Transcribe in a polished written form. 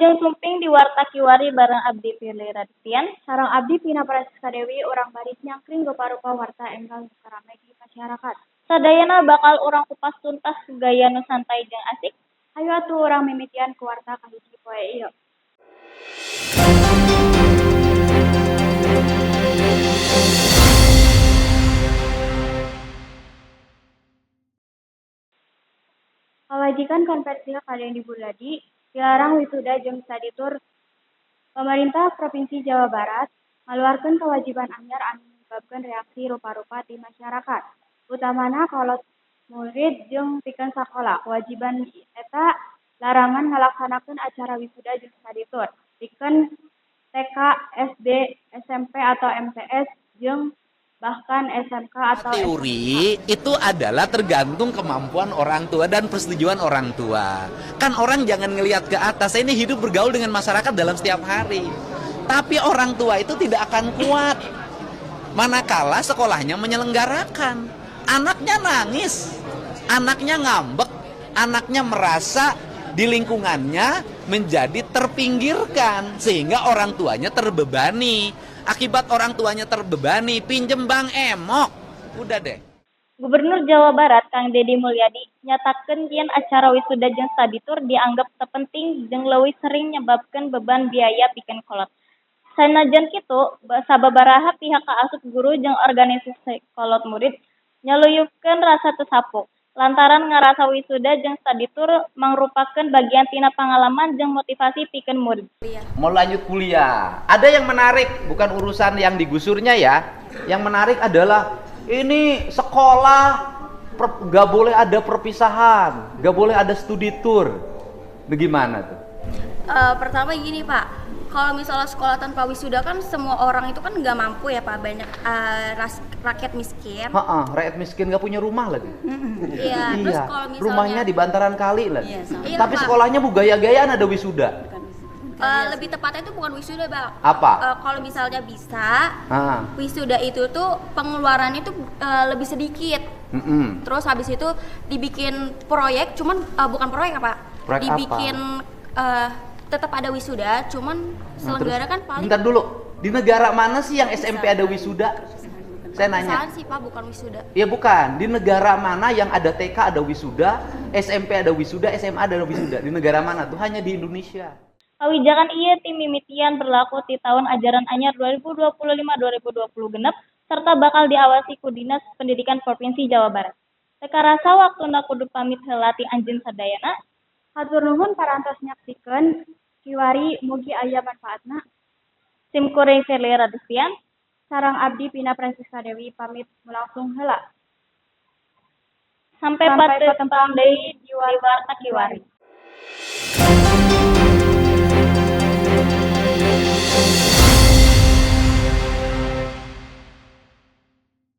Wilujeng sumping di Warta Kiwari bareng abdi Firly Radistian. Sareng abdi Pina Prasiska Dewi, urang baris nyangkring rupa-rupa warta enggal nu rame di masyarakat. Sadayana bakal urang kupas tuntas ku gaya nu santai jeung asik. Hayu atuh urang mimitian ku warta kahiji poe ieu. Kawajikan konferensi ka Dedi Mulyadi dilarang wisuda jeung study tour. Pemerintah Provinsi Jawa Barat ngaluarkeun kewajiban anyar anu nyebabkeun reaksi rupa-rupa ti masyarakat, utamana kolot murid jeung pikeun sakola. Kewajiban eta larangan ngalaksanakeun acara wisuda jeung study tour pikeun TK, SD, SMP atau MTS jeung bahkan SMK atau Teori itu adalah tergantung kemampuan orang tua dan persetujuan orang tua. Kan orang jangan ngelihat ke atas. Saya ini hidup bergaul dengan masyarakat dalam setiap hari. Tapi orang tua itu tidak akan kuat manakala sekolahnya menyelenggarakan. Anaknya nangis, anaknya ngambek, anaknya merasa di lingkungannya menjadi terpinggirkan sehingga orang tuanya terbebani. Akibat orang tuanya terbebani, pinjem bank emok. Udah deh. Gubernur Jawa Barat Kang Dedi Mulyadi nyatakeun yen acara wisuda jeung study tour dianggap teu penting jeung leuwih sering nyebabkeun beban biaya pikeun kolot. Sanajan kitu, sababaraha pihak kaasup guru jeung organisasi kolot murid nyaluyupkeun rasa teu sapuk lantaran ngarasa wisuda jeung study tour mangrupakeun bagian tina pangalaman jeung motivasi pikeun murid. Mau lanjut kuliah. Ada yang menarik, bukan urusan yang digusurnya ya. Yang menarik adalah ini sekolah nggak boleh ada perpisahan, nggak boleh ada studi tour. Bagaimana tuh? Pertama gini Pak, kalau misalnya sekolah tanpa wisuda kan semua orang itu kan nggak mampu ya Pak, banyak rakyat miskin. Ha-ha, rakyat miskin nggak punya rumah lagi. Iya, terus kalau misalnya rumahnya di bantaran kali lagi. Iya, sama. Iya, tapi Pak, sekolahnya bu gaya-gayaan ada wisuda. Lebih tepatnya itu bukan wisuda Bang. Apa? Kalau misalnya bisa, wisuda itu tuh pengeluarannya itu lebih sedikit. Terus habis itu dibikin proyek, cuman bukan proyek apa? Proyek dibikin apa? Tetap ada wisuda, cuman selenggara kan paling. Bentar dulu, di negara mana sih yang SMP ada wisuda? Saya nanya. Perpisahan sih Pak, bukan wisuda. Iya bukan, di negara mana yang ada TK ada wisuda, SMP ada wisuda, SMA ada wisuda? Di negara mana tuh? Hanya di Indonesia. Kawijakan ieu ti mimitian berlaku ti tahun ajaran anyar 2025-2026 serta bakal diawasi ku Dinas Pendidikan Provinsi Jawa Barat. Teu karasa waktuna kudu pamit heula ti anjeun sadayana. Hatur nuhun parantos nyaksikeun Kiwari, mugi aya manfaatna. Sim kuring Firly Radistian. Sareng abdi Pina Prasiska Dewi pamit mulangsung heula. Sampai Sampai patepang deui di di Warta Kiwari.